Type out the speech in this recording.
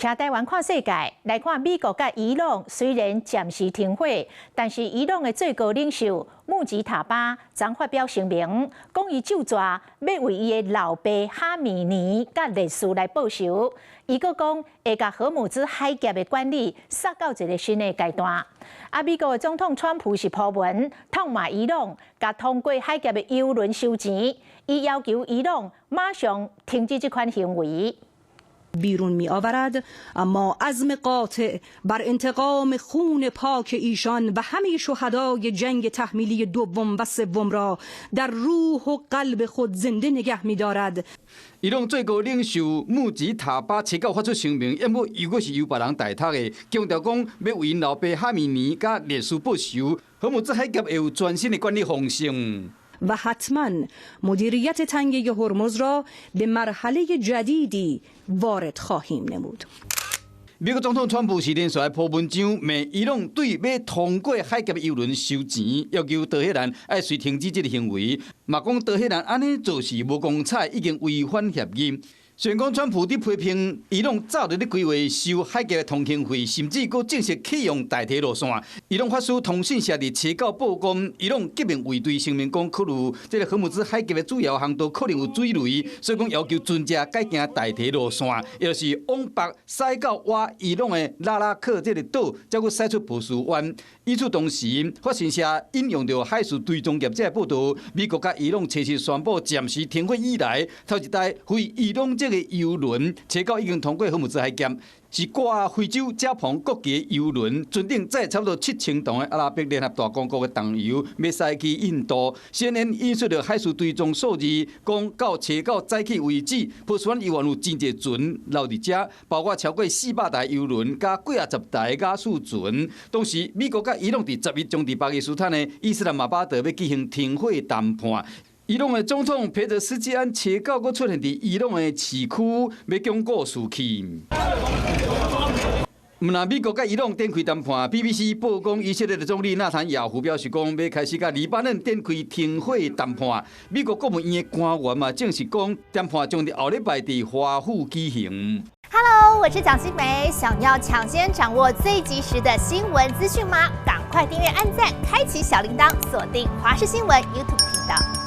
徛台灣看世界，來看美國佮伊朗雖然暫時停火，但是伊朗的最高領袖穆吉塔巴昨發表聲明，講伊就逝欲為伊的老爸哈米尼佮烈士來報仇。伊閣講會共荷姆茲海峽的管理殺到一个新的階段。啊，美國的總統川普是鋪文痛罵伊朗，共通過海峽的油輪收錢，伊要求伊朗馬上停止這款行為。 بیرون می آورد اما عزم قاطع بر انتقام خون پاک ایشان و همه شهدای جنگ تحمیلی دوم و سوم را در روح و قلب خود زنده نگه می دارد。伊朗最高領袖穆吉塔巴初九發出聲明，毋過又閣是由別人代讀的，強調講欲為𪜶老爸哈米尼佮烈士報仇，荷姆茲海峽會有全新的管理方式。 و حتما مدیریت تنگه هرمز را به مرحله جدیدی وارد خواهیم نمود。美國總統川普是連續來鋪文章，罵伊朗對欲通過海峽油輪收錢，要求德黑蘭愛隨停止這个行為，嘛講德黑蘭按呢做是無光彩，已經違反協議。雖然講川普佇批評伊朗早就咧規劃收海峽的通行費，甚至閣正式啟用代替路線。伊朗發書通訊社佇初九報講，伊朗革命衛隊聲明講，考慮這个荷姆茲海峽的主要航道可能有水雷，所以講要求船隻改行代替路線，也就是往北駛到倚伊朗的拉拉克這个島，才閣駛出波斯灣。與此同時，法新社引用著海事追蹤業者報導，美國佮伊朗初七宣布暫時停火以來，頭一台非伊朗籍的油輪，初九已經通過荷姆茲海峽，是掛非洲遮篷國旗的油輪，船頂載差不多7000桶的阿拉伯聯合大公國的重油，欲駛去印度。CNN 引述著海事追蹤數字，講到初九早起為止，波斯灣猶原有真濟船留佇遮，包括超過400台油輪，佮幾仔十台亞速船。當時美國佮伊朗佇10日將佇巴基斯坦的伊斯蘭馬巴德欲舉行停火談判。伊朗的總統裴澤斯基安初九閣出現佇伊朗的市區，欲鞏固士氣。毋但美國佮伊朗展開談判，BBC 報講以色列的總理納坦雅胡表示講，欲開始佮黎巴嫩展開停火談判。美國國務院的官員嘛證實講，談判將佇後禮拜佇華府舉行。 Hello，我是蔣新梅，想要搶先掌握最及時的新聞資訊嗎？趕快訂閱、按讚、開啟小鈴鐺，鎖定華視新聞 YouTube 頻道。